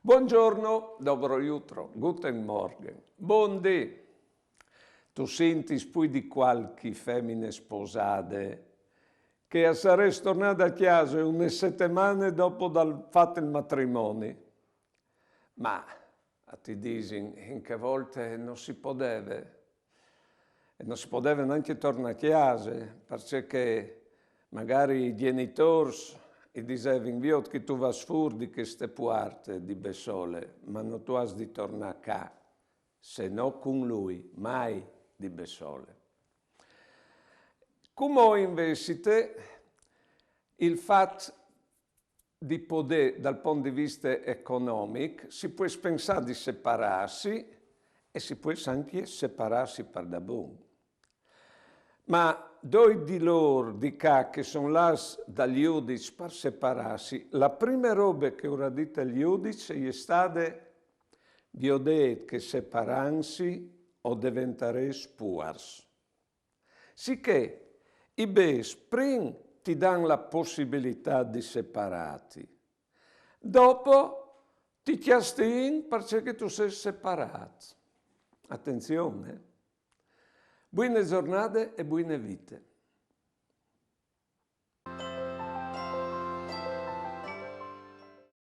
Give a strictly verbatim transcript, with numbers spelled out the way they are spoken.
Buongiorno, dobro jutro, guten Morgen, bundì. Tu sintis pui di cualchi femine sposade che e sarès tornade a cjase une setemane dopo dal fat il matrimoni. Ma a ti disin, in chê volte no si podeve. E no si podeve nancje tornâ a cjase, parcè che magari i gjenitôrs i disevin: «Viôt che tu vâs fûr di cheste puarte di bessole, ma no tu âs di tornâ ca, se no cun lui, mai di bessole.» Cumò invezit il fat di podê, dal pont di viste economic, si pues pensâ di separâsi e si pues ancje separâsi pardabon. Ma doi di lôr di ca che a son lâts dal judiç par separâsi, la prime robe che ur à dit il judiç e je stade: «Viodêt che separantsi o deventarês puars.» Sichè i bêçs prin ti dan la pussibilitât di separâti, dopo ti cjastin parcè che tu sês separât. Atenzion, eh? Buine zornade e buine vite.